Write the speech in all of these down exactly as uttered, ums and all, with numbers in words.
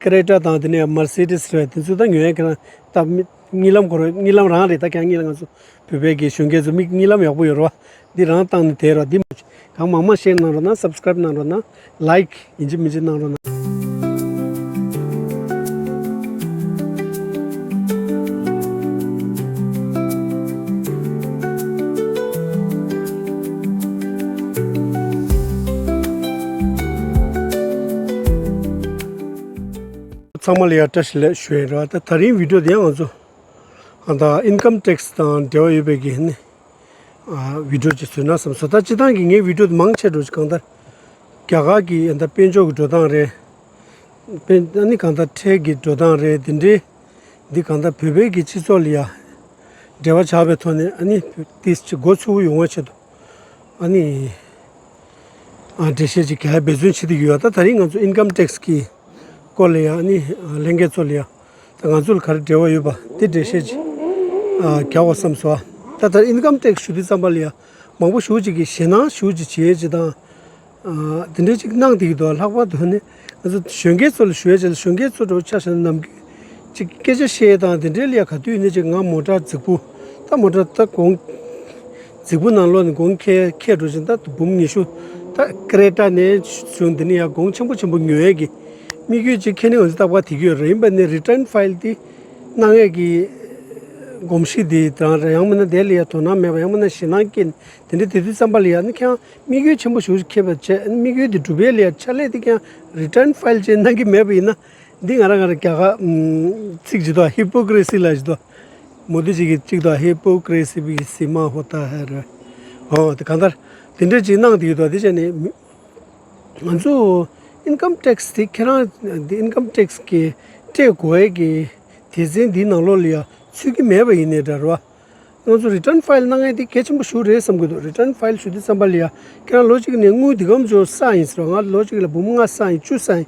ཀེ་རེ་ཊ་དང་དེ་ནས་མར་སི་ཌི་སི་རེད། དེ་ཚོ་ད་ཉོ་ཡ་ཁྱེད་རང་ད་མི་གཉིད་ལམ་ཁོ་རང་གཉིད་ལམ་རང་རེད། ད་ཁྱེད་རང་གཉིད་ལམ། ང་ཚོ་བོད་པའི་གི་གཞོན་སྐྱེས་ཚོ་མིག་གཉིད་ལམ་ཡག་པོ་ཡོད་རེད་བ། འདི་རང་བཏང་ནས་བསྡད་རོགས། འདི་མ་གང་མང་མང་ཤེར་གནང་རོགས་གནང་། སབ་སི་ཀ་རེབ་གནང་རོགས་གནང་། ལའིཀ་ཡིན་གཅིག་མིན་གཅིག་གནང་རོགས་གནང་། ཚང་མ་ལ་ཡང་བཀྲ་ཤིས་བདེ་ལེགས་ཞུ་ཡ་རེད་བ། ད་ད་རིང་བི་ཌི་ཡོ་དེ་ཡང་ང་ཚོ་ཨ་ད་ཨིན་ཀམ་ཊེག་སི་དང་འབྲེལ་བ་ཡོད་པའི་གི་ནི་ཨ་བི་ཌི་ཡོ་ཅིག་བཟོས་ན་བསམ་སོང་། ད་སྤྱིར་བཏང་གི་ངའི་བི་ཌི་ཡོ་དེ་མང་ཆེ་འགྲོ་ཅིག་གང་ལྟར་རྒྱ་གར་གི་ཨ་ད་དཔལ་འབྱོར་གི་འགྲོ་སྟངས་རེད། དཔེ་ཨ་ནི་གང་ལྟར་ཁྲལ་གྱི་འགྲོ་སྟངས་རེད། དེ་འདྲའི་འདི་གང་ལྟར་བོད་པའི་གི་སྤྱི་ཚོགས་ལ་ཡ་འབྲེལ་བ་ཆགས་པའི་ཐོག་ནས་ཨ་ནི་ཏིས་ཅིག་མགོ་ཚོས་ཡོང་བ་ཆེད་དུ་ཨ་ནི་ཨ་འགྲེལ་བཤད་ཅིག་རྒྱག་འབད་བརྩོན་བྱེད་དུ་ཡོད། ད་ད་རིང་ང་ཚོ་ཨིན་ཀམ་ཊེག་སི་གི་སྐོར་ལ་ཡ་ཨ་ནི་ལྷན་རྒྱས་ཚོ་ལ་ཡ་ད་ང་ཚོ་ལ་ག་རེ་འབྲེལ་བ་ཡོད་པ་འདི་འགྲེལ་བཤད་ཅིག་རྒྱག་དགོས་བསམ་སོང་། ད་ད་ཨིན་ཀམ་ཊེག་སི་ཞུ་དུས་ཙམ་པ་ལ་ཡ་མང་པོ་ཞེ་པོ་ཅིག་གིས་ཞེད་སྣང་ཞེ་པོ་ཅིག་བྱེད་ཡས་ཅིག་དང་། ཨ་དེ་འདྲའི་ཅིག་གནང་བསྡད་ཀྱི་འདུག་ལྷག་པར་དུ་ནི་ང་ཚོ་གཞོན་སྐྱེས་ཚོ་ལ་ཞུ་ཡ་བྱས་ལ། གཞོན་སྐྱེས་ཚོ་འདྲ་བོ་ཆ་བཞག་ན་ནམ་རྒྱུན་ཅིག་སྐད་ཆ་བཤད་ཡ་དང་དེ་འདྲའི་ལ་ཡ་ག་དུས་ཡིན་ནའི་ཅིག་ང་མོ་ཊ་རྫིག་པོ། ད་མོ་ཊ་ད་གོང་རྫིག་པོ་ནང་ལོགས་ནས་གོང་ཁེ་ཁེ་འགྲོ་བཞིན། ད་འབུམ་ཉི་ཤུ་ད་ཀེ་རེ་ཊ་ནས་བྱུང་། འདི་ནས་ཡ་གོང་ཆེན་པོ་ཆེན་པོ་ཉོ་ཡས་ཀྱི་དམིགས་ཡུལ་ཅིག་ཁེ་ནས་ང་ཚོ་རྟག་པར་དེ་གི་ཡོད་རེད། ཡིན་པ་ནི་རི་ཊན་ཕའིལ་དེ་གནང་ཡས་ཀྱི་གོམས་གཤིས་དེ་དང་རེད། ཡང་མིན་ན་དེ་ལ་ཡ་དོ་སྣང་མེད་པ། ཡང་མིན་ན་ཞེད་སྣང་སྐྱེས་ནས་དེ་འདྲ་དེ་དུས་ཙམ་པ་ལ་ཡ་ནི་ཁྱེད་རང་དམིགས་ཡུལ་ཆེན་པོ་ཞེ་པོ་ཅིག་འཁྱེར་བ་བྱས། དམིགས་ཡུལ་དེ་འགྲུབ་པའི་ལ་ཡ་ཕྱག་ལས་དེ་ཀྱང་རི་ཊན་ཕའིལ་ཅིག་གནང་གི་མེད་པ་ཡིན་ན། འདི་ང་རང་ང་རང་རྒྱ་གར་ཚིག་ཅིག་འདུག་ཧི་པོ་ཀི་རེ་སི་ལབ་ཅིག་འདུག་མོ་དི་ཇི་གི་ཅིག་འདུག་ཧི་པོ་ཀི་རེ་སི་བི་སི་མ་ཧོ་ཏ་ཧེ་རེད། ཨོ་དེ་གང་ལྟར་དེ་འདྲ་ཅིག་གནང་བསྡད་ཀྱི་འདུག་དེ་བྱས་ནས་མི་ང་ཚོ་ཨིན་ཀམ་ཊེག་སི་དེ་ཁྱེད་རང་དེ་ཨིན་ཀམ་ཊེག་སི་གི་སྤྲད་དགོས་ཡས་ཀྱི་སྡེ་ཚན་འདིའི་ནང་ལོགས་ལ་ཡ་ཚུད་ཀྱི་མེད་པ་ཡིན་ནའི་འདྲ་རེད་བ། ང་ཚོ་རི་ཊན་ཕའིལ་གནང་ཡས་དེ་གལ་ཆེན་པོ་ཞེ་པོ་རེད་བསམ་གྱི་འདུག་རི་ཊན་ཕའིལ་ཞུ་དུས་ཙམ་པ་ལ་ཡ་ཁྱེད་རང་ལོ་གཅིག་ནས་དངུལ་འདི་གམ་ཅོ་བསགས་ཡིན་ཟེར་བ། ང་ལོ་གཅིག་ལ་འབུམ་ལྔ་བསགས་ཡིན། བཅུ་བསགས་ཡིན།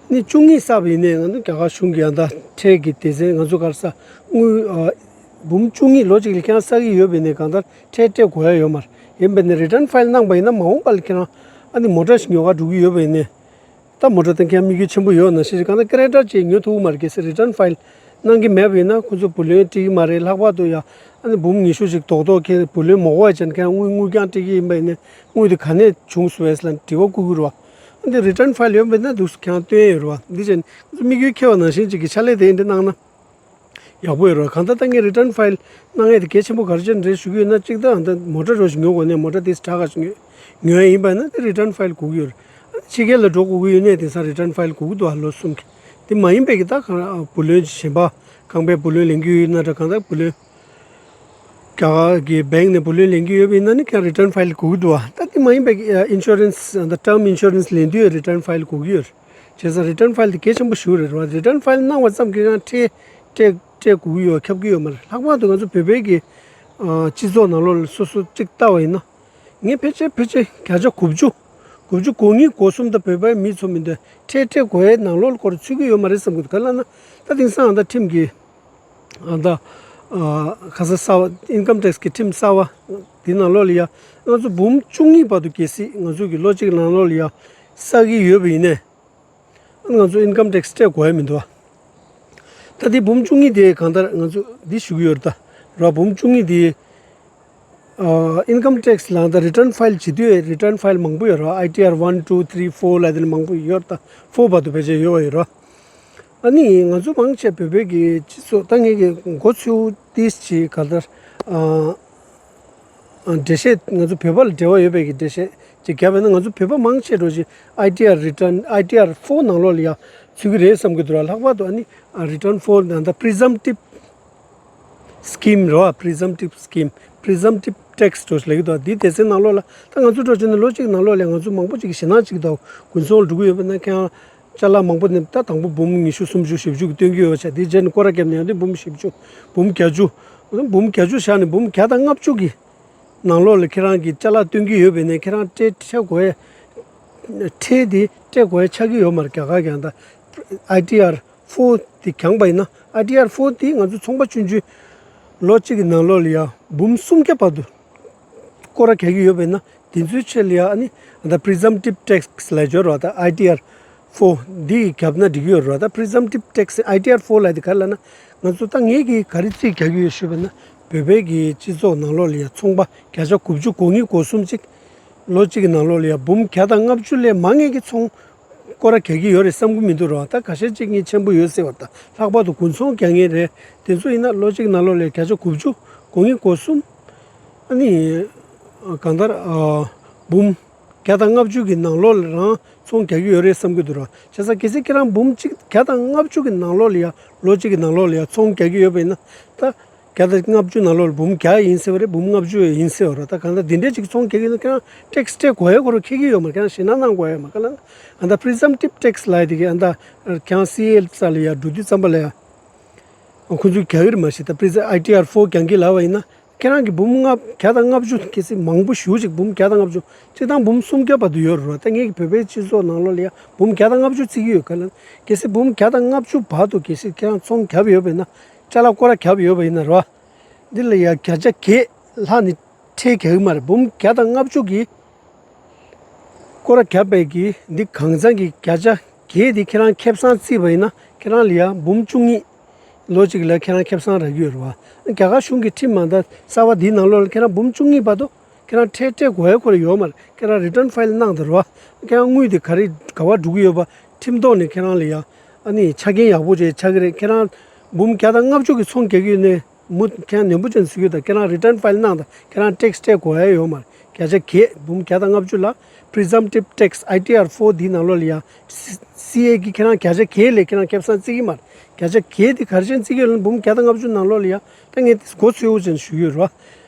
ནི་བཅུ་གཉིས་བསགས་པ་ཡིན་ནའི་ང་ཚོ་རྒྱ་གར་གཞུང་གི་ཡང་ད་ཁྲལ་གྱི་སྡེ་ཚན་ང་ཚོ་ག་རེ་ཟ་དངུལ་ཨ་འབུམ་བཅུ་གཉིས་ལོ་གཅིག་ལ་ཁྱེད་རང་བསགས་ཀྱི་ཡོད་པ་ཡིན་ནའི་གང་ལྟར་ཁྲལ་སྤྲད་དགོས་ཡ་ཡོད་མ་རེད། ཡིན་པ་ནི་རི་ཊན་ཕའིལ་གནང་པ་ཡིན་ན་མ་འོངས་པ་ལ་ཁྱེད་རང་ཨ་ནི་མོ་ཊ་ཞིག་ཉོ་ག་འགྲོ་གི་ཡོད་པ་ཡིན་ནའི། ད་མོ་ཊ་དེ་ཁྱེད་རང་དམིགས་ཡུལ་ཆེན་པོ་ཡོད་ནང་བཞིན་གང་ལྟར་ཀེ་རེ་ཊ་ཅིག་ཉོ་ཐུབ་ཀྱི་མ་རེད། གལ་སྲིད་རི་ཊན་ཕའིལ་གནང་གི་མེད་པ་ཡིན་ན་ཁོ་ཚོ་བུ་ལོན་སྤྲད་ཀྱི་མ་རེད། ལྷག་པར་དུ་ཡ་ཨ་ནི་འབུམ་ཉི་ཤུ་ཞིག་རྡོག་རྡོག་ཁྱེད་བུ་ལོན་མ་དགོས་པ་བྱས་ནས་ཁྱེད་རང་དངུལ་དངུལ་རྐྱང་སྤྲད་ཀྱི་ཡིན་པ་ཡིན་ནའི་དངུལ་དེ་ག་ནས་བྱུང་སོང་བས་ལ་དྲི་བ་བསྐུར་གྱི་རེད་བ། ཨ་འདི་རི་ཊན་ཕའིལ་ཡོད་པ་ཡིན་ན་འདུག་སེ་ཁྱེད་རང་སྟོན་ཡས་ཡོད་རེད་བ། འདི་བྱས་ནས་ཁོ་ཚོ་དམིགས་ཡུལ་འཁྱེར་བ་ནང་བཞིན་ཅིག་གི་ཕྱག་ལས་དེ་འདི་གནང་ན། ཡག་པོ་ཡོད་རེད། གང་ལྟར་ད་ངས་རི་ཊན་ཕའིལ་གནང་ཡས་དེ་གལ་ཆེན་པོ་ག་རེ་བྱས་ནས་རེད་ཞུ་གི་ཡོད་ན། གཅིག་ད་ད་མོ་ཊ་རོ་ཞིག་ཉོ་དགོས་ནས་མོ་ཊ་དེ་དྲག་ག་ཞིག་ཉོ་ཉོ་ཡས་ཡིན་པ་ན་དེ་རི་ཊན་ཕའིལ་དགོས་ཀྱི་ཡོད་རེད། ཕྱི་རྒྱལ་ལ་འགྲོ་དགོས་ཀྱི་ཡོད་ནས་དེང་སང་རི་ཊན་ཕའིལ་དགོས་ཀྱི་འདུག་ཨ་ལོ་གསུམ་གྱི་དེ་མ་ཡིན་པའི་གི་ད་གང་བུ་ལོན་གཞན་པ་ཁང་པའི་བུ་ལོན་ལེན་གྱི་ཡོད་ན་འདྲ། གང་ལྟར་བུ་ལོན་རྒྱ་གར་གྱི་བེང་ནས་བུ་ལོན་ལེན་གྱི་ཡོད་པ་ཡིན་ན་ནི་ཁྱེད་རང་རི་ཊན་ཕའིལ་དགོས་ཀྱི་འདུག་ད་དེ་མ་ཡིན་པའི་གི་ཨིན་ཤོ་རན་སི་ད་ཊརམ་ཨིན་ཤོ་རན་སི་ལེན་དུས་རི་ཊན་ཕའིལ་དགོས་ཀྱི་ཡོད་རེད། བྱས་ཙང་རི་ཊན་ཕའིལ་དེ་གལ་ཆེན་པོ་ཞིག་རེད་བ། རི་ཊན་ཕའིལ་གནང་བ་ཙམ་གྱིས་ཡང་ཁྲལ་སྤྲད་སྤྲད་དགོས་ཀྱི་ཡོད་ཁྱབ་ཀྱི་ཡོད་མ་རེད། ལྷག་པར་དུ་ང་ཚོ་བོད་པའི་གི་ཨ་སྤྱི་ཚོགས་ནང་ལོགས་ལ་སོ་སོ་གཅིག་ལྟ་བ་ཡིན་ན། ངས་ཕལ་ཆེར་ཕལ་ཆེར་བརྒྱ་ཆ་དགུ་བཅུ་དགུ་བཅུ་གོ་གཉིས་གོ་གསུམ་ད་བོད་པའི་མི་ཚོ་མི་འདུག་ཁྲལ་སྤྲད་དགོས་ཡའི་ནང་ལོགས་ལ་སྐོར་ཚུད་ཀྱི་ཡོད་མ་རེད་བསམ་གྱི་འདུག་ག་ལབ་ན་ད་དེང་སང་ཨ་ད་ཁྲིམས་ཀྱི་ཨ་ད་ཨ་ཁ་ས་གསར་བ་ཨིན་ཀམ་ཊེག་སི་གི་ཁྲིམས་གསར་བ་དེ་ནང་ལོགས་ལ་ཡ་ང་ཚོ་འབུམ་བཅུ་གཉིས་བར་དུ་གལ་སྲིད་ང་ཚོ་གི་ལོ་གཅིག་ནང་ལོགས་ལ་ཡ་བསགས་ཀྱི་ཡོད་པ་ཡིན་ནའི། ང་ཚོ་ཨིན་ཀམ་ཊེག་སི་སྤྲད་དགོས་ཡ་མི་འདུག་བ། ད་དེ་འབུམ་བཅུ་གཉིས་དེ་གང་ལྟར་ང་ཚོ་འདི་ཞུ་གི་ཡོད་རེད་ད། ར་འབུམ་བཅུ་གཉིས་དེ་ཨ་ཨིན་ཀམ་ཊེག་སི་ལ་ད་རི་ཊན་ཕའིལ་བྱེད་དུས་རི་ཊན་ཕའིལ་མང་པོ་ཡོད་རེད། ཨའི་ཊི་ཨར་ཝན་ཊུ་ཐི་རི་ཕོར་ལབ་དེ་ནས་མང་པོ་ཡོད་རེད་ད། ཕོར་བར་དུ་ཕལ་ཆེར་ཡོད་པ་ཡོད་རེད། ཨ་ནི་ང་ཚོ་མང་ཆེ་བོད་པའི་གི་སྤྱི་ཚོགས་ད་ངེད་ཀྱི་མགོ་ཚོས་ཏིས་ཅིག་ག་ལྟར་ཨ། འགྲེལ་བཤད་ང་ཚོ་བོད་པ་ལ་འབྲེལ་བ་ཡོད་པའི་གི་འགྲེལ་བཤད་ཅིག་བརྒྱབ་པ་ན། ང་ཚོ་བོད་པ་མང་ཆེ་འགྲོ་ཞིག་ཨའི་ཊི་ཨར་རི་ཊན་ཨའི་ཊི་ཨར་ཕོར་ནང་ལོགས་ལ་ཡ་ཚུད་ཀྱི་རེད་བསམ་གྱི་འདུག་ར། ལྷག་པར་དུ་ཨ་ནི་རི་ཊན་ཕོར་ནང་ད་པི་རི་ཛམ་ཊིབ་སི་ཀིམ་རེད་བ། པི་རི་ཛམ་ཊིབ་སི་ཀིམ་པི་རི་ཛམ་ཊིབ་ཊེག་སི་འགྲོ་ཞིག་ལབ་ཀྱི་འདུག་འདིའི་སྡེ་ཚན་ནང་ལོགས་ལ་ད་ང་ཚོ་འགྲོ་བྱས་ན་ལོ་གཅིག་ནང་ལོགས་ལ་ང་ཚོ་མང་པོ་ཅིག་གི་ཞེད་སྣང་ཅིག་འདུག་དགུན་ཚོང་ལ་འགྲོ་གི་ཡོད་པ་ན་ཁྱེད་རང་ཅ་ལག་མང་པོ་ནི་ད་དང་པོ་འབུམ་ཉི་ཤུ་སུམ་ཅུ་བཞི་བཅུ་གི་སྟོན་གྱི་ཡོད་པ་ཆགས། དེ་རྗེས་ནས་སྐོར་ར་བརྒྱབ་ནས་ཡང་དེ་འབུམ་བཞི་བཅུ་འབུམ་བརྒྱད་ཅུ་འབུམ་བརྒྱད་ཅུ་བཞག་ནས་འབུམ་བརྒྱ་དང་ལྔ་བཅུ་གི་ནང་ལོགས་ལ་ཁྱེད་རང་གི་ཅ་ལག་སྟོན་གྱི་ཡོད་པས་ནས་ཁྱེད་རང་སྤྲད་སྤྲད་དགོས་ཡ་ཁྲལ་དེ་སྤྲད་དགོས་ཡ་ཆགས་ཀྱི་ཡོད་མ་རེད། རྒྱ་གར་གྱི་ཡང་ད་ཨའི་ཊི་ཨར་ཕོར་དེ་འགྱངས་པ་ཡིན་ན། ཨའི་ཊི་ཨར་ཕོར་དེ་ང་ཚོ་ཚོང་པ་ཆུང་ཆུང་ལོ་གཅིག་གི་ནང་ལོགས་ལ་ཡ་འབུམ་སུམ་བརྒྱ་བར་དུ་སྐོར་ར་རྒྱག་གི་ཡོད་པས་ན། དེ་ཚོའི་ཆེད་ལ་ཡ་ཨ་ནི་ད་པི་རི་ཛམ་ཊིབ་ཊེག་སི་ལབ་ཡ་ཡོད་རེད་བ། ད་ཨའི་ཊི་ཨར་ ཕོར་འདི་བརྒྱབ་ན་འགྲིག་གི་ཡོད་རེད་བ། ད་presumptive tax, I T R four ལབ་དེ་ག་རེ་ལབ་ན། ང་ཚོ་ད་ངས་ཀྱིས་ག་རེ་རྩིས་རྒྱག་གི་ཡོད་ཞུས་པ་ན། བོད་པའི་གི་སྤྱི་ཚོགས་ནང་ལོགས་ལ་ཡ་ཚོང་པ་བརྒྱ་ཆ་དགུ་བཅུ་གོ་གཉིས་གོ་གསུམ་ཅིག་ལོ་གཅིག་གི་ནང་ལོགས་ལ་ཡ་འབུམ་བརྒྱ་དང་ལྔ་བཅུ་ལས་མང་ངེས་ཀྱི་ཚོང་སྐོར་ར་རྒྱག་གི་ཡོད་རེད་བསམ་གྱི་མི་འདུག་ར་བ། ད་ཁ་ཤས་ཅིག་ངས་ཆེན་པོ་ཡོད་ཟེར་བ། ད་ལྷག་པར་དུ་དགུན་ཚོང་རྒྱག་མཁན་རེད། དེ་ཚོ་ཡིན་ན་ལོ་གཅིག་གི་ནང་ལོགས་ལ་ཡ་བརྒྱ་ཆ་དགུ་བཅུ་གོ་གཉིས་གོ་གསུམ། ཨ་ནི་གང་ལྟར་འབུམ་བརྒྱ་དང་ལྔ་བཅུ་གི་ནང་ལོགས་ལ་རང་ཚོང་རྒྱག་གི་ཡོད་རེད་བསམ་གྱི་འདུག་ར། བྱས་ཙང་གལ་སྲིད་ཁྱེད་རང་འབུམ་གཅིག་བརྒྱ་དང་ལྔ་བཅུ་གི་ནང་ལོགས་ལ་ཡ་ལོ་གཅིག་གི་ནང་ལོགས་ལ་ཡ་ཚོང་རྒྱག་གི་ཡོད་པ་ཡིན་ན། ད་བརྒྱ་དང་ལྔ་བཅུ་ནང་ལོགས་ལ་འབུམ་བརྒྱ་ཡིན་ཟེར་བ་རེད། འབུམ་ལྔ་བཅུ་ཡིན་ཟེར་བ་རེད། ད་གང་ལྟར་འདི་འདྲས་ཅིག་ཚོང་རྒྱག་གི་ཡོད་ན་ཁྱེད་རང་tax སྤྲད་དགོས་ཡ་ཁོ་རང་འཁེལ་གྱི་ཡོད་མ་རེད། ཁྱེད་རང་ཞེད་སྣང་གནང་དགོས་ཡ་མ་རེད། ག་ལ་ཨ་ད་presumptive tax ལབ་ཡ་དེ་གི་ཨ་ད་ཁྱེད་རང་C A རྩ་ལ་ཡ་འགྲོ་དུས་ཙམ་པ་ལ་ཡ་ཁོ་ཚོས་རྒྱག་གི་རེད། མ་གཞི་ད་presumptive I T R four རྒྱག་གི་ལབ་པ་ཡིན་ན། ཁྱེད་རང་གི་འབུམ་ལྔ་བརྒྱ་དང་ལྔ་བཅུ། གལ་སྲིད་མང་པོ་ཞེ་ཅིག་འབུམ་བརྒྱ་དང་ལྔ་བཅུ། སྤྱིར་བཏང་འབུམ་སུམ་བརྒྱ་བར་དུ་ཡོད་རེད་བ། ད་ངེད་ཀྱི་བོད་པའི་སྤྱི་ཚོགས་ནང་ལོགས་ལ་ཡ་འབུམ་བརྒྱ་དང་ལྔ་བཅུ་བརྩི་གི་ཡོད། ག་ལ་གལ་སྲིད་འབུམ་བརྒྱ་དང་ལྔ་བཅུ་བར་དུ་གལ་སྲིད་ཁྱེད་རང་ཚོང་བརྒྱབ་ཡོད་པ་ཡིན་ན། ཅ་ལག་སྐོར་ར་བརྒྱབ་ཡོད་པ་ཡིན་ན་རེད་བ། འདི་ལ་ཡ་བརྒྱ་ཆ་བརྒྱད་ལྷག་ནི་ཁྲལ་རྒྱག་གི་མ་རེད། འབུམ་བརྒྱ་དང་ལྔ་བཅུ་གི་སྐོར་ར་བརྒྱབ་པའི་གི་འདི་གང་ཚང་གི་བརྒྱ་ཆ་བརྒྱད་འདི་ཁྱེད་རང་ཁེ་བཟང་བརྩིས་པ་ཡིན་ན། ཁྱེད་རང་ལ་ཡ་འབུམ་བཅུ་གཉིས། ལོ་གཅིག་ལ་ཁྱེད་རང་ཁེ་བཟང་རག་གི་ཡོད་རེད་བ། རྒྱ་གར་གཞུང་གི་ཁྲིམས་མ་ད་གསར་བ་འདིའི་ནང་ལོགས་ལ་ཁྱེད་རང་འབུམ་བཅུ་གཉིས་བར་དུ་ཁྱེད་རང་ཁྲལ་སྤྲད་དགོས་ཡ་ཁོ་ར་ཡོད་མ་རེད། ཁྱེད་རང་return file གནང་དང་རེད་བ། ཁྱེད་རང་དངུལ་དེ་ག་རེ་ག་བར་འགྲོ་གི་ཡོད་པ་ཁྲིམས་ཐོག་ནས་ཁྱེད་རང་ལ་ཡ་ཨ་ནི་ཆ་རྐྱེན་ཡག་པོ་ཅིག་ཆགས་ཀྱི་རེད། ཁྱེད་རང་འབུམ་བརྒྱ་དང་ལྔ་བཅུ་གི་ཚོང་རྒྱག་གི་ཡོད་ནའི་མུ་ཁྱེད་རང་ནན་པོ་ཅན་ཟེར་གྱི་ཡོད། ད་ཁྱེད་རང་return file གནང་དང་ཁྱེད་རང་tax སྤྲད་དགོས་ཡ་ཡོད་མ་རེད། བརྒྱ་ཆ་བརྒྱད། འབུམ་བརྒྱ་དང་ལྔ་བཅུ་ལ་presumptive tax I T R four འདིའི་ནང་ལོགས་ལ་ཡ། C- CA གི་ཁྱེད་རང་བརྒྱ་ཆ་བརྒྱད་ལས་ཁྱེད་རང་ཁེ་བཟང་བརྩི་གི་མ་རེད། བརྒྱ་ཆ་བརྒྱད་དེ་ག་རེ་བྱས་ནས་བརྩི་གི་ཡོད་ལབ་ན། འབུམ་བརྒྱ་དང་ལྔ་བཅུ་ནང་ལོགས་ལ་ཡ། ད་ངས་དེ་མགོ་ཚོས་པོ་ཅན་ཞུ་གི་ཡོད་རེད་བ།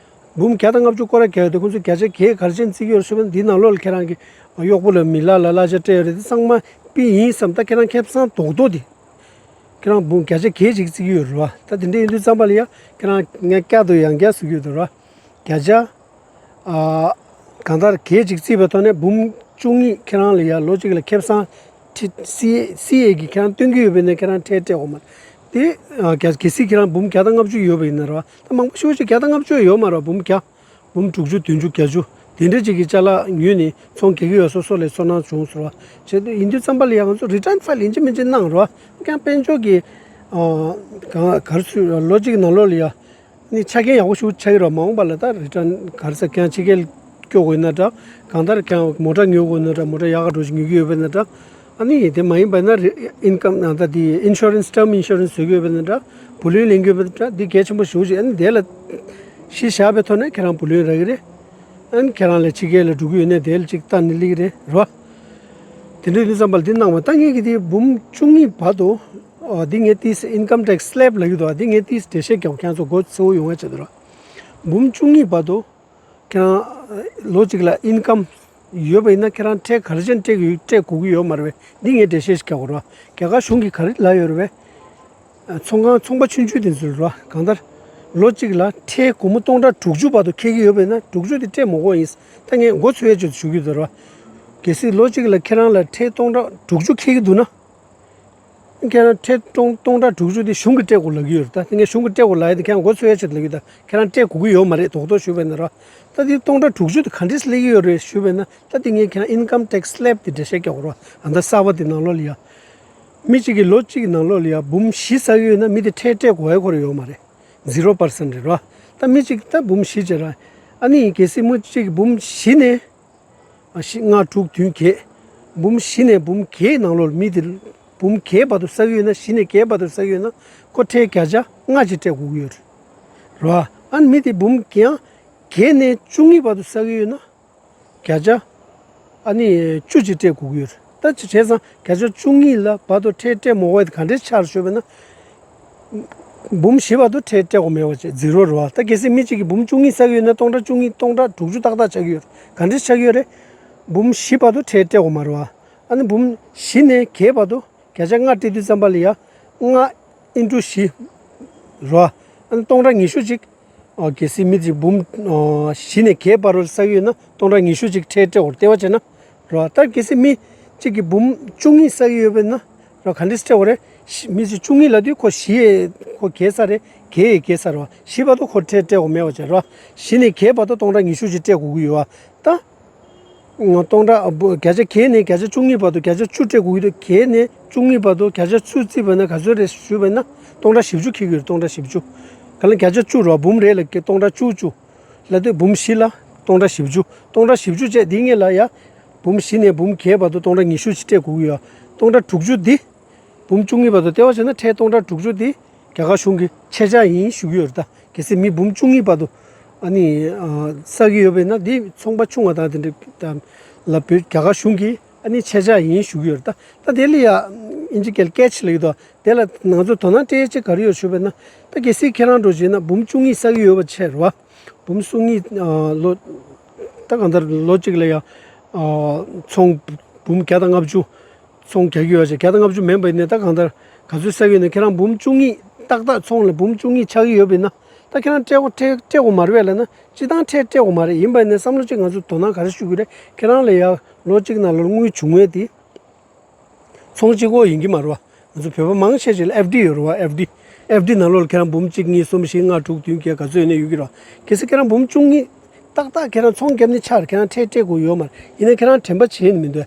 འབུམ་བརྒྱ་དང་ལྔ་བཅུ་སྐོར་ར་རྒྱག་ཡོད་དེ། ཁོང་ཚོས་བརྒྱ་ཆ་བརྒྱད་ག་རེ་བྱས་ནས་བརྩི་གི་ཡོད་ཞུས་པ་ན། འདིའི་ནང་ལོགས་ལ་ཁྱེད་རང་གི་གཡོག་པོ་ལ་མི་ལ་ལ་གླ་ཆ་སྤྲད་ཡོད་རེད། དེ་ཚང་མ་པི་ཡིན་བསམ། ད་ཁྱེད་རང་ཁེ་བཟང་རྡོག་རྡོག་དེ་ཁྱེད་རང་འབུམ་བརྒྱ་ཆ་བརྒྱད་ཅིག་བརྩི་གི་ཡོད་རེད་བ། ད་དེ་འདྲ་ཡིན་དུས་ཙམ་པ་ལ་ཡ་ཁྱེད་རང་ངས་བསྐྱར་དུ་ཡང་བསྐྱར་ཞུ་གི་ཡོད་རེད་བ། བརྒྱ་ཆ་ཨ། གང་ལྟར་བརྒྱད་ཅིག་བརྩིས་པའི་ཐོག་ནས་འབུམ་བཅུ་གཉིས་ཁྱེད་རང་ལ་ཡ་ལོ་གཅིག་ལ་ཁེ་བཟང་ཁྲི་སི་སི་ཨེ་གིས་ཁྱེད་རང་སྟོན་གྱི་ཡོད་པས་ན། ཁྱེད་རང་ཁྲལ་སྤྲད་དགོས་མ་རེད། དེ་ཨ་གལ་གལ་སྲིད་ཁྱེད་རང་འབུམ་བརྒྱ་དང་ལྔ་བཅུ་ཡོད་པ་ཡིན་ན་རེད་བ། ད་མང་པོ་ཞེ་པོ་ཅིག་བརྒྱ་དང་ལྔ་བཅུ་ཡོད་མ་རེད་བ། འབུམ་བརྒྱ། འབུམ་དྲུག་ཅུ་བདུན་ཅུ་བརྒྱད་ཅུ་དེ་འདྲ་ཅིག་གི་ཅ་ལག་ཉོས་ནས་ཚོང་རྒྱག་གི་ཡོད་སོ་སོ་ལ་ཚོར་སྣང་བྱུང་ཟེར་བ། བྱས་དུས་ཡིན་དུས་ཙམ་པ་ལ་ཡ་ང་ཚོ་return file ཡིན་གཅིག་མིན་གཅིག་གནང་རོགས། ཀྱང་དཔལ་འབྱོར་གྱི་ཨ་གང་ག་རེ་ཟེར་ལོ་གཅིག་གི་ནང་ལོགས་ལ་ཡ། ནི་ཆ་རྐྱེན་ཡག་པོ་ཞིག་ཆགས་ཀྱི་རེད། མ་འོངས་པ་ལ་ད་return ག་རེ་ཟེར་ཀྱང་ཕྱི་རྒྱལ་སྐྱོད་དགོས་ན་འདྲ། གང་ལྟར་ཀྱང་མོ་ཊ་ཉོ་དགོས་ན་འདྲ། མོ་ཊ་ཡག་ག་འགྲོ་ཞིག་ཉོ་གི་ཡོད་པ་ཡིན་ན་འདྲ། ཨ་ནི་དེ་མ་ཡིན་པ་ན་རི་income ད་དེ་insurance term insurance བཟོ་གི་ཡོད་པ་ཡིན་ན་འདྲ། བུ་ལོན་ལེན་གྱི་ཡོད་པ་ཡིན་ན་འདྲ། བུ་ལོན་ལེན་གྱི་ཡོད་པ་ཅིག་ཨ་ནི་དེ་ལ་གཞི་བཞག་པའི་ཐོག་ནས་ཁྱེད་རང་བུ་ལོན་རག་གི་རེད། ཨ་ནི་ཁྱེད་རང་ལ་ཕྱི་རྒྱལ་ལ་འགྲོ་གི་ཡོད་ན་དེ་ལ་ཅིག་ལྟ་ནི་སླེབས་ཀྱི་རེད་རོ། དེ་འདྲ་ཡིན་དུས་ཙམ་པ་ལ་འདི་གནང་བ། ད་ངེད་ཀྱི་དེ་འབུམ་བཅུ་གཉིས་བར་དུ། ཨ་འདི་ངས་ཏིས་income tax slab ལབ་ཀྱི་འདུག་ཨ་འདི་ངས་ཏིས་འགྲེལ་བཤད་རྒྱབ། ཁྱེད་ཚོ་མགོ་ཚོས་པོ་ཡོང་བའི་ཆེད་དུ་རོ། འབུམ་བཅུ་གཉིས་བར་དུ་ཁྱེད་རང་ལོ་གཅིག་ལ་income ཡོད་པ་ཡིན་ན་ཁྱེད་རང་ཁྲལ་ག་རེ་བྱས་ནས་སྤྲད་ཀྱི་ཡོད། སྤྲད་དགོས་ཀྱི་ཡོད་མ་རེད་པས། འདི་ངས་འགྲེལ་བཤད་ཞིག་རྒྱག་དགོས་རེད་བ། རྒྱ་གར་གཞུང་གིས་ག་རེ་ལབ་ཡོད་རེད་པས། ཚོང་ཁང་ཚོང་པ་ཆུང་ཆུང་དེ་ཚོ་རེད་བ། གང་ལྟར་ལོ་གཅིག་ལ་ཁྲལ་སྒོར་མོ་སྟོང་ཕྲག་དྲུག་ཅུ་བར་དུ་འཁེལ་གྱི་ཡོད་པ་ཡིན་ན་དྲུག་ཅུ་དེ་སྤྲད་མི་དགོས་ཡིན། ད་ངས་མགོ་ཚོས་པའི་ཆེད་དུ་ཞུ་གི་ཡོད་རེད་བ། གལ་སྲིད་ལོ་གཅིག་ལ་ཁྱེད་རང་ལ་ཁྲལ་སྟོང་ཕྲག་དྲུག་ཅུ་འཁེལ་གྱི་འདུག་ན། ཁྱེད་རང་ཁྲལ་སྟོང་སྟོང་ཕྲག་དྲུག་ཅུ་དེ་གཞུང་གིས་སྤྲད་དགོས་ལབ་ཀྱི་ཡོད་རེད། ད་དེ་ངས་གཞུང་གིས་སྤྲད་དགོས་ལབ་ཡ་དེ་ཁྱེད་རང་མགོ་ཚོས་པའི་ཆེད་དུ་ལབ་ཀྱི་ཡོད། ད་ཁྱེད་རང་སྤྲད་དགོས་ཀྱི་ཡོད་མ་རེད། རྡོག་རྡོག་ཞུས་པ་ཡིན་ན་ར། ད་དེ་སྟོང་ཕྲག་དྲུག་ཅུ་དེ་ག་འདྲས་སླེབས་ཀྱི་ཡོད་རེད་ཞུས་པ་ཡིན་ན། ད་དེ་ངས་ཁྱེད་རང་income tax slab དེ་འགྲེལ་བཤད་རྒྱག་དགོས་རེད་བ། ཨ་ད་གསར་པ་དེ་ནང་ལོགས་ལ་ཡ། མི་གཅིག་གིས་ལོ་གཅིག་གི་ནང་ལོགས་ལ་ཡ་འབུམ་བཞི་བསགས་ཀྱི་ཡོད་ན་མི་དེ་ཁྲལ་སྤྲད་དགོས་ཡ་ཁོ་རང་ཡོད་མ་རེད། zero percent རེད་ར། ད་མི་གཅིག་ད་འབུམ་བཞི་བྱས་ར། ཨ་ནི་གལ་སྲིད་མི་གཅིག་གིས་འབུམ་བཞི་ནས། ཨ་བཞི་ལྔ་དྲུག་བདུན་བརྒྱད། འབུམ་བཞི་ནས་འབུམ་བརྒྱད་ནང་ལོགས་མི་དེ་འབུམ་བརྒྱད་བར་དུ་བསགས་ཡོད་ན། བཞི་ནས་བརྒྱད་བར་དུ་བསགས་ཡོད་ན་ཁོ་ཁྲལ་བརྒྱ་ཆ་ལྔ་ཅིག་སྤྲད་དགོས་ཀྱི་ཡོད་རེད། རེད་བ། ཨ་ནི་མི་དེ་འབུམ་ཡང་བརྒྱད་ནས་བཅུ་གཉིས་བར་དུ་བསགས་ཡོད་ན་བརྒྱ་ཆ་ཨ་ནི་བཅུ་ཅིག་སྤྲད་དགོས་ཀྱི་ཡོད་རེད། ད་ཅི་བྱས་ཙང་བརྒྱ་ཆ་བཅུ་གཉིས་ལ་བར་དུ་ཁྲལ་སྤྲད་མ་དགོས་པ་དེ་ག་འདྲས་ཆགས་རེད་ཞུས་པ་ན། འབུམ་བཞི་བར་དུ་ཁྲལ་སྤྲད་དགོས་མེད་པ་བྱས། zero རེད་བ། ད་གལ་སྲིད་མི་གཅིག་གིས་འབུམ་བཅུ་གཉིས་བསགས་ཡོད་ན་སྟོང་ཕྲག་བཅུ་གཉིས་སྟོང་ཕྲག་དྲུག་ཅུ་ཏག་ཏག་ཆགས་ཀྱི་ཡོད་རེད། ག་འདྲས་ཆགས་ཀྱི་ཡོད་རེད། འབུམ་བཞི་བར་དུ་ཁྲལ་སྤྲད་དགོས་མ་རེད་བ། ཨ་ནི་འབུམ་བཞི་ནས་བརྒྱད་བར་དུ་བརྒྱ་ཆ་ལྔ་སྤྲད་དུས་ཙམ་པ་ལ་ཡ། ལྔ་into བཞི་རེད་བ། ཨ་ནི་སྟོང་ཕྲག་ཉི་ཤུ་ཅིག་ཨ་གལ་སྲིད་མི་གཅིག་འབུམ་ཨ་བཞི་ནས་བརྒྱད་བར་དུ་བསགས་ཡོད་ན་སྟོང་ཕྲག་ཉི་ཤུ་ཅིག་ཁྲལ་སྤྲད་དགོས་རེད། དེ་བ་བྱས་ན། རེད་བ། ད་གལ་སྲིད་མི་གཅིག་གིས་འབུམ་བཅུ་གཉིས་བསགས་ཡོད་པ་ཡིན་ན། རེད་བ། ག་འདྲས་སྤྲད་དགོས་རེད། བཞི་མི་གཅིག་བཅུ་གཉིས་ལབ་དུས་ཁོ་བཞི་ཡས་ཁོ་བརྒྱད་བསགས་རེད། བརྒྱད་ཡས་བརྒྱད་བསགས་རེད་བ། བཞི་བར་དུ་ཁོ་ཁྲལ་སྤྲད་དགོས་མེད་པ་བྱས་རེད་བ། བཞི་ནས་བརྒྱད་བར་དུ་སྟོང་ཕྲག་ཉི་ཤུ་ཅིག་སྤྲད་དགོས་ཀྱི་ཡོད་བ། ད་ སྟོང་ཕྲག་བརྒྱ་ཆ་བརྒྱད་ནས་བརྒྱ་ཆ་བཅུ་གཉིས་བར་དུ་བརྒྱ་ཆ་བཅུ་སྤྲད་དགོས་ཀྱི་འདུག་བརྒྱད་ནས་བཅུ་གཉིས་བར་དུ་བརྒྱ་ཆ་བཅུ་བརྩིས་པ་ན་ག་ཚོད་རེད་ཞུས་པ་ན་སྟོང་ཕྲག་བཞི་བཅུ་འཁེལ་གྱི་ཡོད་རེད། སྟོང་ཕྲག་བཞི་བཅུ། ག་ལ་བརྒྱ་ཆ་བཅུ་རེད་བ། འབུམ་རེ་ལ་སྟོང་ཕྲག་བཅུ་བཅུ་ལབ་དུས་འབུམ་བཞི་ལ་སྟོང་ཕྲག་བཞི་བཅུ། སྟོང་ཕྲག་བཞི་བཅུ་བྱས་འདི་གཉིས་ལ་ཡ་འབུམ་བཞི་ནས་འབུམ་བརྒྱད་བར་དུ་སྟོང་ཕྲག་ཉི་ཤུ་ཞིག་སྤྲད་དགོས་ཀྱི་ཡོད། སྟོང་ཕྲག་དྲུག་ཅུ་འདི་འབུམ་བཅུ་གཉིས་བར་དུ་ལྟེ་བ་བྱས་ན་ཁྲལ་སྟོང་ཕྲག་དྲུག་ཅུ་འདི་རྒྱ་གར་གཞུང་གི་ཆད་ཆག་ཡིན་ཞུ་གི་ཡོད་རེད། ད་གལ་སྲིད་མི་འབུམ་བཅུ་གཉིས་བར་དུ་ཨ་ནི་ཨ་བསགས་ཀྱི་ཡོད་པས་ན་འདི་ཚོང་པ་ཆུང་བ་དང་དེ་འདྲ་ལ་བོད་རྒྱ་གར་གཞུང་གིས་ཨ་ནི་ཆད་ཆག་ཡིན་ཞུ་གི་ཡོད་རེད། ད་ད་དེ་ལ་ཡ་ཨིན་ཇི་སྐད་ལ་ཀེ་ཆི་ལབ་ཀྱི་འདུག་དེ་ལ་ང་ཚོ་དོ་སྣང་སྤྲད་ཡས་ཅིག་ག་རེ་ཡོད་ཞུས་པས་ན། ད་གལ་སྲིད་ཁྱེད་རང་འདྲ་བྱས་ན་འབུམ་བཅུ་གཉིས་བསགས་ཀྱི་ཡོད་པ་བྱས་རེད་བ། འབུམ་བཅུ་གཉིས་ཨ་ལོ་ད་གང་ལྟར་ལོ་གཅིག་ལ་ཡ་ཨ་ཚོང་འབུམ་བརྒྱ་དང་ལྔ་བཅུ། ཚོང་རྒྱག་གི་ཡོད་ཅེས་བརྒྱ་དང་ལྔ་བཅུ་མིན་པ་ཡིན་ནའི་ད་གང་ལྟར་ག་ཚོད་བསགས་ཡོད་ན་ཁྱེད་རང་འབུམ་བཅུ་གཉིས་ཏག་ཏག་ཚོང་ལ་འབུམ་བཅུ་གཉིས་ཆགས་ཀྱི་ཡོད་པ་ཡིན་ན་ད་ཁྱེད་རང་སྤྲད་དགོས་ཁྲལ་སྤྲད་དགོས་མ་རེད་པས་ལབ་ན་སྤྱིར་བཏང་ཁྲལ་སྤྲད་དགོས་མ་རེད། ཡིན་པ་ཡིན་ནའི་བསམ་བློ་གཅིག་ང་ཚོ་དོ་སྣང་ག་རེ་ཞུ་གི་རེད། ཁྱེད་རང་ལ་ཡ་ལོ་གཅིག་ནང་ལ་དངུལ་བྱུང་བས་དེ་ཚོང་གཅིག་པོ་ཡིན་གྱི་མ་རེད་བ། ང་ཚོ་བོད་པ་མང་ཆེ་ཞིག་ལ་ཨེཕ་ཌི་ཡོད་རེད་བ། ཨེཕ་ཌི་ཨེཕ་ཌི་ནང་ལོགས་ལ་ཁྱེད་རང་འབུམ་གཅིག་གཉིས་གསུམ་བཞི་ལྔ་དྲུག་བདུན་བརྒྱད་ག་ཚོད་ཡོད་ན་ཡོད་ཀྱི་རེད་བ། གལ་སྲིད་ཁྱེད་རང་འབུམ་བཅུ་གཉིས་ཏག་ཏག་ཁྱེད་རང་ཚོང་བརྒྱབ་ནས་ཆགས་རེད། ཁྱེད་རང་ཁྲལ་སྤྲད་དགོས་ཡོད་མ་རེད། ཡིན་ན་ཁྱེད་རང་དྲན་པ་བྱེད་ནི་མི་འདུག་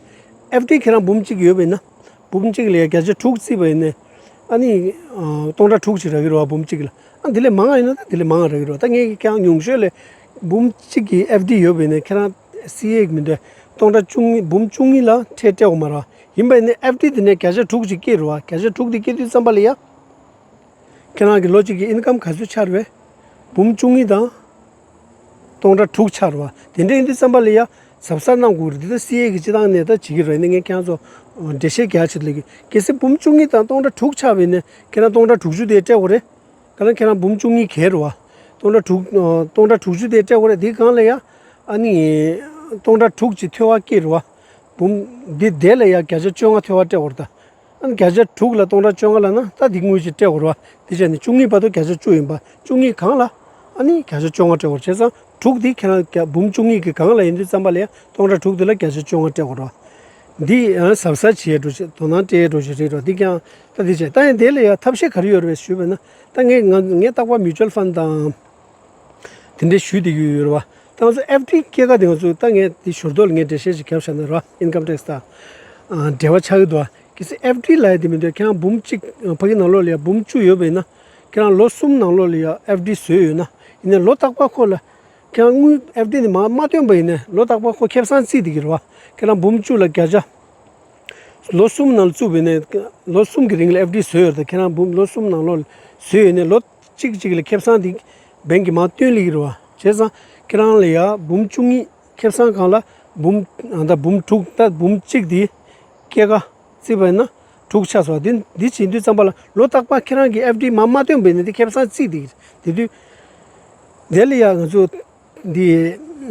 ཨེཕ་ཌི་ཁྱེད་རང་འབུམ་གཅིག་ཡོད་པ་ཡིན་ན། འབུམ་གཅིག་ལ་ཡ་བརྒྱ་ཆ་དྲུག་བརྩིས་པ་ཡིན་ནའི། ཨ་ནི། ཨ་སྟོང་ཕྲག་དྲུག་ཅིག་རག་གི་རེད་བ་འབུམ་གཅིག་ལ། ཨ་འདི་ལས་མང་བ་ཡིན་ན་ད་འདི་ལས་མང་བ་རག་གི་རེད་བ། ད་ངས་ཀྱང་ཉུང་ཤོས་ལ་འབུམ་གཅིག་གི་ཨེཕ་ཌི་ཡོད་པ་ཡིན་ནའི་ཁྱེད་རང་བརྩི་ཡས་ཀྱི་མི་འདུག་སྟོང་ཕྲག་བཅུ་གཉིས་འབུམ་བཅུ་གཉིས་ལ་ཁྲལ་སྤྲད་དགོས་མ་རེད་བ། ཡིན་པ་ཡིན་ནའི་ཨེཕ་ཌི་དེ་ནས་བརྒྱ་ཆ་དྲུག་ཅིག་སྐྱེས་རེད་བ། བརྒྱ་ཆ་དྲུག་དེ་སྐྱེས་དུས་ཙམ་པ་ལ་ཡ། ཁྱེད་རང་གི་ལོ་གཅིག་གི་ཨིན་ཀམ་ག་ཚོད་ཆགས་རེད་པས། འབུམ་བཅུ་གཉིས་དང་སྟོང་ཕྲག་དྲུག་ཆགས་རེད་བ། དེ་འདྲ་ཡིན་དུས་ཙམ་པ་ལ་ཡ་གཟབ་གཟབ་གནང་དགོས་རེད། འདི་ལྟར་བརྩི་ཡས་ཀྱི་སྤྱིར་བཏང་ནས་ད་བྱེད་ཀྱི་རེད། ངས་ཁྱེད་རང་ཚོ་འགྲེལ་བཤད་རྒྱག་ཆེད་དུ་ལས་ཀྱི། གལ་སྲིད་འབུམ་བཅུ་གཉིས་དང་སྟོང་ཕྲག་དྲུག་ཆགས་པ་ཡིན་ནའི་ཁྱེད་རང་སྟོང་ཕྲག་དྲུག་ཅུ་དེ་སྤྲད་དགོས་རེད། ག་ལ་ཁྱེད་རང་འབུམ་བཅུ་གཉིས་བརྒལ་རེད་བ། སྟོང་ཕྲག་དྲུག་སྟོང་ཕྲག་དྲུག་ཅུ་དེ་སྤྲད་དགོས་རེད། དེའི་སྒང་ལ་ཡ་ཨ་ནི་སྟོང་ཕྲག་དྲུག་ཅིག་འཐོལ་བ་སྐྱེས་རེད་བ། འབུམ་འདི་དེ་ལ་ཡ་བརྒྱ་ཆ་བཅོ་ལྔ་འཐོལ་བ་སྤྲད་དགོས་རེད་ད། ཨ་ནི་བརྒྱ་ཆ་དྲུག་ལ་སྟོང་ཕྲག་བཅོ་ལྔ་ལབ་ན་ད་འདི་དངུལ་ཅིག་སྤྲད་དགོས་རེད་བ། དེ་བྱས་ནས་བཅུ་གཉིས་བར་དུ་བརྒྱ་ཆ་བཅུ་ཡིན་པ། བཅུ་གཉིས་སྒང་ལ་ཨ་ནི་བརྒྱ་ཆ་བཅོ་ལྔ་སྤྲད་དགོས་རེད། བྱས་ཙང་དྲུག་འདི་ཁྱེད་རང་བརྒྱ་འབུམ་བཅུ་གཉིས་ཀྱི་སྒང་ལ་ཡིན་དུས་ཙམ་པ་ལ་ཡང་སྟོང་ཕྲག་དྲུག་འདི་ལ་བརྒྱ་ཆ་བཅོ་ལྔ་སྤྲད་དགོས་རེད་བ། འདི་ཡང་གཟབ་གཟབ་བྱེད་འགྲོ་ཞིག་དོ་སྣང་སྤྲད་འགྲོ་ཞིག་རེད་འགྲོ། འདི་ཀྱང་ད་འདི་བྱས་ད་ཡང་དེ་ལ་ཡང་ཐབས་ཤེས་ག་རེ་ཡོད་རེད་ཞུས་པ་ན། ད་ངས་ང་ངས་རྟག་པར་mutual fund་དང་དེ་འདྲའི་ཞུས་བསྡད་ཀྱི་ཡོད་རེད་བ། ད་ང་ཚོ་ཨེཕ་ཌི་སྐྱེད་ཀ་དེ་ང་ཚོ་ད་ངས་དེ་ཞོར་དོ་ལ་ངས་འགྲེལ་བཤད་ཅིག་བརྒྱབ་བཞག་ན་ར། ཨིན་ཀམ་ཊེག་སི་དང་འབྲེལ་བ་ཆགས་ཀྱི་འདུག་བ། གལ་སྲིད་ཨེཕ་ཌི་ལབ་ཡ་དེ་མི་འདུག་ཁྱེད་རང་འབུམ་གཅིག་ཕ་གི་ནང་ལོགས་ལ་ཡ་འབུམ་བཅུ་ཡོད་པ་ཡིན་ན། ཁྱེད་རང་ལོ་གསུམ་ནང་ལོགས་ལ་ཡ་ཨེཕ་ཌི་བཟོས་ཡོད་ན། ཡིན་ནའི་ལོ་རྟག་པར་ཁོ་ལ་ཁྱེད་རང་དངུལ་ཨེཕ་ཌི་དེ་མ་མ་བཏོན་པ་ཡིན་ནའི་ལོ་རྟག་པར་ཁོ་ཁེ་བཟང་རྩིས་བསྡད་ཀྱི་རེད་བ། ཁྱེད་རང་འབུམ་བཅུ་ལ་བརྒྱ་ཆ། ལོ་གསུམ་ནང་ལ་བཙུགས་པ་ཡིན་ནའི་ལོ་གསུམ་གྱི་རིང་ལ་ཨེཕ་ཌི་བཟོས་ཡོད་རེད། ད་ཁྱེད་རང་འབུམ་ལོ་གསུམ་ནང་ལོགས་ལ་བཟོས་ཡོད་ནའི་ལོ་གཅིག་གཅིག་ལ་ཁེ་བཟང་དེ་བེང་གིས་མར་བཏོན་སླེབས་ཀྱི་རེད་བ། བྱས་ཙང་ཁྱེད་རང་ལ་ཡ་འབུམ་བཅུ་གཉིས་ཁེ་བཟང་སྒང་ལ་འབུམ་ཨ་ད་འབུམ་དྲུག་ད་འབུམ་གཅིག་དེ་སྐྱེད་ཀ་བརྩིས་པ་ཡིན་ན་དྲུག་ཆགས་སོང་། འདི་འདི་བྱེད་དུས་ཙམ་པ་ལ་ལོ་རྟག་པར་ཁྱེད་རང་གིས་ཨེཕ་ཌི་མར་མ་བཏོན་པ་ཡིན་ན་དེ་ཁེ་བཟང་རྩིས་དེ་དེ་དུས་དེ་ལ་ཡ་ང་ཚོ་འདི་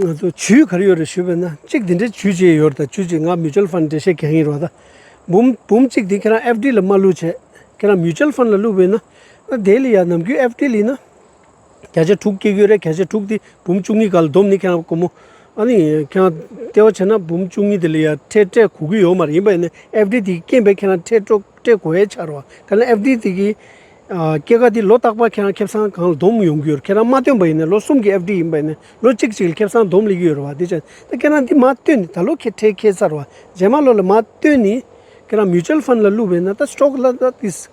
ང་ཚོ་ཇུས་ག་རེ་ཡོད་རེད་ཞུས་པ་ན། གཅིག་འདི་འདྲའི་ཇུས་བྱས་ཡོད་རེད། ད་ཇུས་གཅིག་ང་mutual fund་འགྲེལ་བཤད་རྒྱག་གིན་རེད་བ། ད་འབུམ་འབུམ་གཅིག་འདི་ཁྱེད་རང་ཨེཕ་ཌི་ལ་མ་བླུགས་བྱས་ཁྱེད་རང་mutual fund་ལ་བླུགས་པ་ཡིན་ན། ད་དེ་ལ་ཡ་ནམ་རྒྱུན་ཨེཕ་ཌི་ལ་ཡིན་ན། བརྒྱ་ཆ་དྲུག་སྐྱེ་གི་ཡོད་རེད། བརྒྱ་ཆ་དྲུག་དེ་འབུམ་བཅུ་གཉིས་སྒང་ལ་བསྡོམས་ནས་ཁྱེད་རང་སྒོར་མོ་ཨ་ནི་ཁྱེད་རང་ལྟེ་བ་བྱས་ན་འབུམ་བཅུ་གཉིས་དེ་ལ་ཡ་ཁྲལ་སྤྲད་དགོས་ཀྱི་ཡོད་མ་རེད། ཡིན་པ་ཡིན་ན་ཨེཕ་ཌི་དེ་རྐྱེན་པས་ཁྱེད་རང་ཁྲལ་སྤྲོད་སྤྲད་དགོས་ཡས་ཆགས་རེད་བ། ག་ལ་ཨེཕ་ཌི་དེ་གི་ཨ་སྐྱེད་ཀ་དེ་ལོ་རྟག་པར་ཁྱེད་རང་ཁེ་བཟང་སྒང་ལ་བསྡོམས་ཡོང་གི་ཡོད་རེད། ཁྱེད་རང་མ་བཏོན་པ་ཡིན་ན་ལོ་གསུམ་གྱི་ཨེཕ་ཌི་ཡིན་པ་ཡིན་ན་ལོ་གཅིག་གཅིག་ལ་ཁེ་བཟང་བསྡོམས་སླེབས་ཀྱི་ཡོད་རེད་བ། དེ་ཆ་ད་ཁྱེད་རང་འདི་མ་བཏོན་ནས་ད་ལོ་ཁྱེད་ཁྲལ་ཁེལ་ཚར་བ། རྗེས་མ་ལོ་ལ་མ་བཏོན་ནས་ཁྱེད་རང་mutual fund་ལ་བླུགས་པ་ཡིན་ན་ད་སི་ཊོག་ལ་ད་དེ་གནས་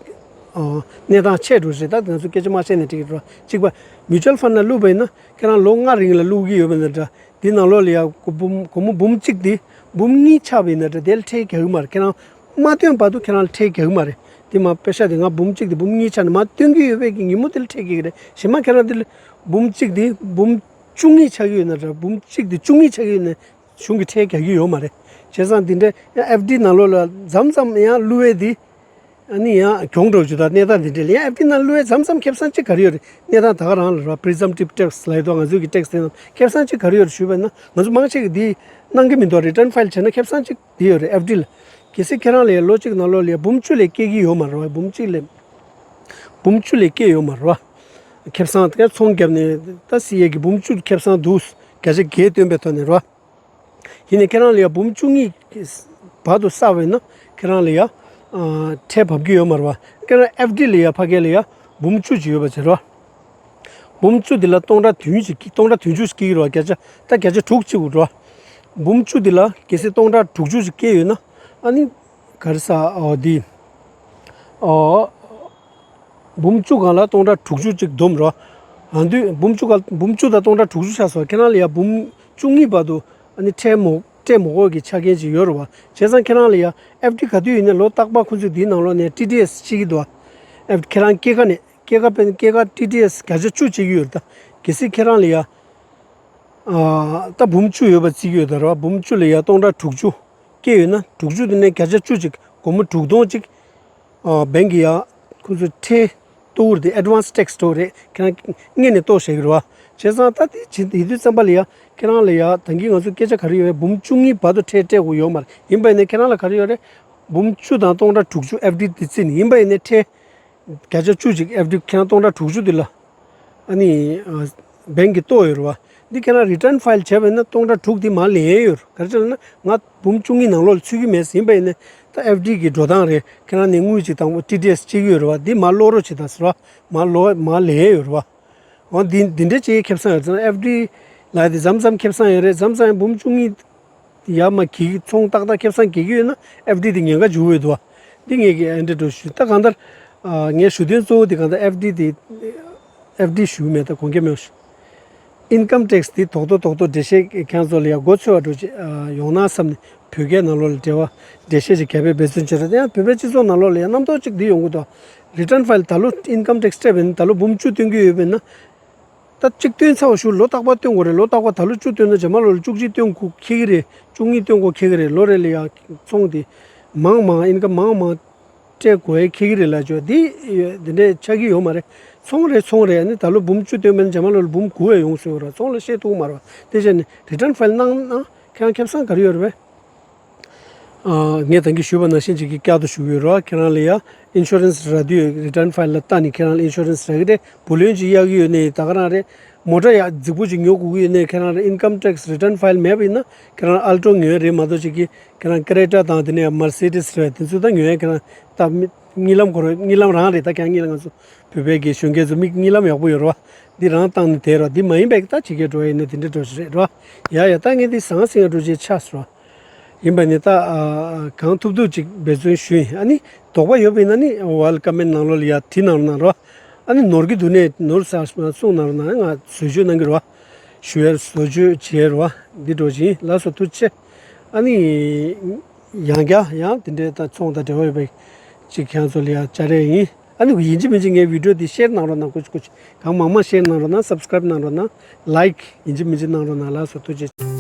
སྟངས་ཆད་འགྲོ་རེད། ད་ང་ཚོ་སྐད་ཆ་མ་བཤད་ནས་འགྲིག་གི་རེད་བ། གཅིག་པ་mutual fund་ལ་བླུགས་པ་ཡིན་ན་ཁྱེད་རང་ལོ་ལྔ་རིང་ལ་བླུགས་ཀྱི་ཡོད་པ་ཡིན་ན་འདྲ། འདི་ནང་ལོགས་ལ་ཡ་སྒོར་འབུམ་སྒོར་མོ་འབུམ་གཅིག་འདི་འབུམ་གཉིས་ཆགས་པ་ཡིན་ན་འདྲ། དེ་ལ་ཁྲལ་རྒྱག་གི་མ་རེད། ཁྱེད་རང་མ་བཏོན་བར་དུ་ཁྱེད་རང་ལ་ཁྲལ་རྒྱག་གི་མ་རེད། དེ་མ་པེ་ཤ་དེ་ང་འབུམ་གཅིག་དེ་འབུམ་གཉིས་ཆགས་ནས་མ་བཏོན་གྱི་ཡོད་པའི་གི་ཉིན་མོ་དེ་ལ་ཁྲལ་རྒྱག་གི་རེད། གཞན་མ་ཁྱེད་རང་དེ་ལ་འབུམ་གཅིག་དེ་འབུམ་བཅུ་གཉིས་ཆགས་ཀྱི་ཡོད་ན་འདྲ། འབུམ་གཅིག་དེ་བཅུ་གཉིས་ཆགས་ཀྱི་ཡོད་ན་གཞུང་གིས་ཁྲལ་རྒྱག་གི་ཡོད་མ་རེད། བྱས་ཙང་དེ་འདྲའི་ཡང་ཨེཕ་ཌི་ནང་ལོགས་ལ་མཚམས་མཚམས་ཡང་བླུགས་པའི་དེ། ཨ་ནི་ཡང་གྱོང་འགྲོ་རྒྱུ་དང་གནས་སྟངས་འདི་འདྲ་ལ་ཡང་ཨེཕ་ཌི་ནང་བླུགས་ཡས་མཚམས་མཚམས་ཁེ་བཟང་གཅིག་ག་རེ་ཡོད་རེད། གནས་སྟངས་ད་ག་རང་ལ་ར་presumptive tax་ལབ་ཡོད་དོ། ང་ཚོའི་གི་ཊེག་སི་དེ་རྣམས་ཁེ་བཟང་གཅིག་ག་རེ་ཡོད་རེད་ཞུས་པ་ན། ང་ཚོ་མང་ཆེ་གི་འདི་གནང་གི་མི་འདུག return file་བྱས་ན་ཁེ་བཟང་གཅིག་འདི་ཡོད་རེད་ཨེཕ་ཌི་ལ། གལ་སྲིད་ཁྱེད་རང་ལ་ཡ་ལོ་གཅིག་ནང་ལོགས་ལ་ཡ་འབུམ་བཅུ་ལས་སྐྱེ་གི་ཡོད་མ་རེད་བ། འབུམ་གཅིག་ལས་འབུམ་བཅུ་ལས་སྐྱེ་ཡོད་མ་རེད་བ། ཁེ་བཟང་དེ་ག་ཚོང་བརྒྱབ་ནས་ད་བརྩི་ཡས་ཀྱི་འབུམ་བཅུ་ཁེ་བཟང་འདུག་བརྒྱ་ཆ་བརྒྱད་བཏོན་པའི་ཐོག་ནས་རེད་བ། ཡིན་ནའི་ཁྱེད་རང་ལ་ཡ་འབུམ་བཅུ་གཉིས་བར་དུ་བསགས་པ་ཡིན་ན་ཁྱེད་རང་ལ་ཡ་ཨ་ཁྲལ་བབས་ཀྱི་ཡོད་མ་རེད་བ། ཁྱེད་རང་ཨེཕ་ཌི་ལ་ཡ་ཕ་གི་ལ་ཡ་འབུམ་བཅུ་ཅིག་ཡོད་པ་བྱས་རེད་བ། འབུམ་བཅུ་འདི་ལ་སྟོང་ཕྲག་བདུན་ཅིག་སྟོང་ཕྲག་བདུན་ཅུ་ཞིག་སྐྱེ་གི་རེད་བ། བརྒྱ་ཆ་ད་བརྒྱ་ཆ་དྲུག་གཅིག་པུ་རེད་བ། འབུམ་བཅུ་འདི་ལ་གལ་སྲིད་སྟོང་ཕྲག་དྲུག་ཅུ་ཅིག་སྐྱེས་ཡོད་ན། ཨ་ནི་ག་རེ་ཟ་འོ་འདི་འོ། འབུམ་བཅུ་སྒང་ལ་སྟོང་ཕྲག་དྲུག་ཅུ་ཅིག་བསྡོམས་རོ། ཨ་འདུས་འབུམ་བཅུ་སྒང་འབུམ་བཅུ་དང་སྟོང་ཕྲག་དྲུག་ཅུ་ཆགས་སོང་། ཁྱེད་རང་ལ་ཡ་འབུམ་བཅུ་གཉིས་བར་དུ་ཨ་ནི་ཁྲལ་མོ་སྤྲད་མ་དགོས་ཀྱི་ཆ་རྐྱེན་ཅིག་ཡོད་རེད་བ། བྱས་ཙང་ཁྱེད་རང་ལ་ཡ་ཨེཕ་ཌི་ག་དུས་ཡིན་ནའི་ལོ་རྟག་པར་ཁོ་ཚོས་འདིའི་ནང་ལོགས་ནས་ཊི་ཌི་ཨེསི་བྱེད་ཀྱི་འདུག་བ། ཨེཕ་ཁྱེད་རང་སྐྱེད་ཀ་ནས་སྐྱེད་ཀ་དཔེར་ན་སྐྱེད་ཀ་ཊི་ཌི་ཨེསི་བརྒྱ་ཆ་བཅུ་བྱེད་ཀྱི་ཡོད་རེད་ད། གལ་སྲིད་ཁྱེད་རང་ལ་ཡ་ཨ་ད་འབུམ་བཅུ་ཡོད་པ་བརྩི་གི་ཡོད་ད་ར། འབུམ་བཅུ་ལ་ཡ་སྟོང་ཕྲག་དྲུག་ཅུ་སྐྱེས་ཡོད་ན། དྲུག་ཅུ་དེ་ནས་བརྒྱ་ཆ་བཅུ་ཅིག་སྒོར་མོ་དྲུག་སྟོང་ཅིག་ཨ་བེང་གི་ཡ་ཁོ་ཚོས་ཁྲལ་གཏོང་གི་རེད། ཨེཌ་ཝན་སི་ཊེག་སི་གཏོང་གི་རེད། ཁྱེད་རང་སྔོན་ནས་གཏོང་བྱེད་ཀྱི་རེད་བ། བྱས་ཙང་ད་དེ་བྱེད་ཡིན་དུས་ཙམ་པ་ལ་ཡ་ཁྱེད་རང་ལ་ཡ་ད་གིན་ང་ཚོ་སྐད་ཆ་ག་རེ་ཡོད་རེད། འབུམ་བཅུ་གཉིས་བར་དུ་ཁྲལ་སྤྲད་དགོས་ཡོད་མ་རེད། ཡིན་པ་ཡིན་ནའི་ཁྱེད་རང་ལ་ག་རེ་ཡོད་རེད། འབུམ་བཅུ་དང་སྟོང་ཕྲག་དྲུག་ཅུ་ཨེཕ་ཌི་དེ་བརྩིས་ནས་ཡིན་པ་ཡིན་ནའི་ཁྲལ་བརྒྱ་ཆ་བཅུ་ཅིག་ཨེཕ་ཌི་ཁྱེད་རང་སྟོང་ཕྲག་དྲུག་ཅུ་འདི་ལ་ཨ་ནི་ཨ་བེང་གིས་གཏོང་ཡོད་རེད་བ། འདི་ཁྱེད་རང་རི་ཊརན་ཕའིལ་བྱས་པ་ཡིན་ན་སྟོང་ཕྲག་དྲུག་འདི་མར་ལེན་ཡས་ཡོད་རེད། ག་རེ་བྱས་ལབ་ན་ང་འབུམ་བཅུ་གཉིས་ནང་ལོགས་ལ་ཚུད་ཀྱི་མེད་ཟེར། ཡིན་པ་ཡིན་ནའི་ད་ཨེཕ་ཌི་གི་འགྲོ་སྟངས་རེད། ཁྱེད་རང་ནས་དངུལ་ཅིག་དང་པོ་ཊི་ཌི་ཨེསི་བྱེད་ཀྱི་ཡོད་རེད་བ། འདི་མར་སློག་རོགས་བྱེད་དང་ཟེར་བ། མར་ལོག་མར་ལེན་ཡས་ཡོད་རེད་བ། འོ་འདི་འདི་འདྲ་ཅིག་ཁེ་བཟང་ཡོད་ཙང་ཨེཕ་ཌི་ལབ་དེ་མཚམས་མཚམས་ཁེ་བཟང་ཡོད་རེད། མཚམས་མཚམས་འབུམ་བཅུ་གཉིས་ཡར་མར་གྱིས་ཚོང་ཏག་ཏག་ཁེ་བཟང་གྱིས་ཀྱི་ཡོད་ན་ཨེཕ་ཌི་དེ་ཉེན་ཁ་འཇུག་འོས་འདུག་བ། འདི་ངས་ཀྱི་ཨེ་འདྲ་འགྲོ་ཞུ། ད་གང་ལྟར་ཨ་ངས་ཞུ་དོན་གཙོ་བོ་དེ་གང་ལྟར་ཨེཕ་ཌི་དེ་ཨེཕ་ཌི་ཞུ་མེད། ད་དགོངས་འགལ་མེད་ཞུ། ཨིན་ཀམ་ཊེག་སི་དེ་རྡོག་རྡོག་རྡོག་རྡོག་འགྲེལ་བཤད་ཁྱེད་ཚོ་ལ་ཡ་མགོ་ཚོས་པ་འགྲོ་ཅིག་ཨ་ཡོང་ན་བསམ་ནས་བོད་སྐད་ནང་ལོགས་ལ་འགྲེལ་བ་འགྲེལ་བཤད་ཅིག་རྒྱབ་པའི་འབད་བརྩོན་བྱེད་རོགས། དེ་ཡང་བོད་པའི་སྤྱི་ཚོགས་ནང་ལོགས་ལ་ཡ་རྣམ་རྟོག་ཅིག་འདི་ཡོང་གི་འདུག་རི་ཊརན་ཕའིལ་ད་ལོ་ཨིན་ཀམ་ཊེག་སི་སྤྲད་པ་ཡིན་ན་ད་ལོ་འབུམ་བཅུ་བཏོན་གྱི་ཡོད་པ་ཡིན་ན། ད་གཅིག་བཏོན་ཚར་བ་ཞུ། ལོ་རྟག་པར་བཏོན་དགོས་རེད། ལོ་རྟག་པར་ད་ལོ་བཅུ་བཏོན་ན་རྗེས་མ་ལོ་ལ་བཅུ་གཅིག་བཏོན་དགོས་ཁེལ་གི་རེད། བཅུ་གཉིས་བཏོན་དགོས་ཁེལ་གི་རེད། ལོ་རེ་ལ་ཡ་ཚོང་དེ་མང་མང་ཨིན་ཀམ་མང་མང་སྤྲད་དགོས་ཡ་ཁེལ་གི་རེད་ལབ་ཆོག་འདི་འདི་འདྲས་ཆགས་ཀྱི་ཡོད་མ་རེད། ཚོང་རེད་ཚོང་རེད། ཨ་ནི་ད་ལོ་འབུམ་བཅུ་བཏོན་པ་ཡིན་ན་རྗེས་མ་ལོ་ལ་འབུམ་དགུ་བས་ཡོང་སྲིད་པ་རེད། ཚོང་ལ་བཤད་ཐུབ་མ་རེད་བ། དེ་བྱས་ནས་རི་ཊརན་ཕའིལ་གནང་ན་ཁྱེད་རང་ཁེ་བཟང་ག་རེ་ཡོད་རེད་པས། ཨ་ངས་ད་གིན་ཞུས་པ་ནང་བཞིན་ཅིག་གི་བསྐྱར་དུ་ཞུ་གི་ཡོད་རེད་བ། ཁྱེད་རང་ལ་ཡ་ཨིན་ཤུ་རན་སི་རག་དུས་རི་ཊརན་ཕའིལ་ལ་བལྟས་ནས་ཁྱེད་རང་ལ་ཨིན་ཤུ་རན་སི་རག་གི་རེད། བུ་ལོན་ཅིག་གཡར་གྱི་ཡོད་ནའི་ད་ག་རང་རེད། མོ་ཊ་ཡག་རྫིག་པོ་ཅིག་ཉོ་དགོས་ཀྱི་ཡོད་ནའི་ཁྱེད་རང་ལ་ཨིན་ཀམ་ཊེག་སི་རི་ཊརན་ཕའིལ་མེད་པ་ཡིན་ན་ཁྱེད་རང་ཨལ་ཊོ་ཉོ་ཡ་རེད་མ་གཏོགས་ཅིག་གི་ཁྱེད་རང་ཀེ་རེ་ཊ་དང་དེ་ནས་མར་སི་ཌི་སི་རེད་བ། དེ་ཚོ་ད་ཉོ་ཡ་ཁྱེད་རང་ད་མི་གཉིད་ལམ་ཁོ་རང་གཉིད་ལམ་རང་རེད། ད་ཀྱང་གཉིད་ལམ་ང་ཚོ་བོད་པའི་གི་གཞོན་སྐྱེས་ཚོ་མིག་གཉིད་ལམ་ཡག་པོ་ཡོད་རེད་བ། འདི་རང་བཏང་ནས་བསྡད་རོགས། འདི་མ་ཡིན་པའི་ད་ཕྱི་རྒྱལ་འགྲོ་ཡ་ཡིན་ན་དེ་འདྲ་འགྲོ་ཞིག་རེད་རོ། ཡ་ཡ་ད་ངས་འདི་ཟང་ཟིང་ཡ་འགྲོ་ཅིག་ཆགས་སོང་། ཡིན་པ་ནི་ད་ཨ་གང་ཐུབ་ཐུབ་ཅིག་འབད་བརྩོན་ཞུ་ཡིན། ཨ་ནི་དོགས་པ་ཡོད་པ་ཡིན་ན་ནི་ཝལ་ཀ་མེན་ཊི་ནང་ལོགས་ལ་ཡ་བྲིས་གནང་རོགས་གནང་རོ། ཨ་ནི་ནོར་གྱི་འདུག་ནས་ནོར་ཟ་གསུང་གནང་རོགས་གནང་། ང་བཟོ་བཅོས་གནང་གི་རོ། ཞུ་ཡ་བཟོ་བཅོས་བྱེད་རོ། འདི་འགྲོ་ཅིག་ཡིན། ལགས་སོ་ཐུགས་རྗེ་ཆེ། ཨ་ནི་ཡང་བསྐྱར་ཡང་དེ་འདྲའི་ད་ཚོང་དང་འབྲེལ་བ་ཡོད་པའི་ཅིག་ཁྱེད་ཚོ་ལ་ཡ་བཅར་ཡ་ཡིན། ཨ་ནི་ཡིན་གཅིག་མིན་གཅིག་ངའི་བི་ཌི་ཡོ་འདི་ཤེར་གནང་རོགས་གནང་། ཀུ་ཅི་ཀུ་ཅི་གང་མང་མང་ཤེར་གནང་རོགས་གནང་། སབ་སི་ཀ་རེབ་གནང་རོགས་གནང་། ལའིཀ་ཡིན་གཅིག་མིན་གཅིག་གནང་རོགས་གནང་། ལགས་སོ་ཐུགས་རྗེ་ཆེ།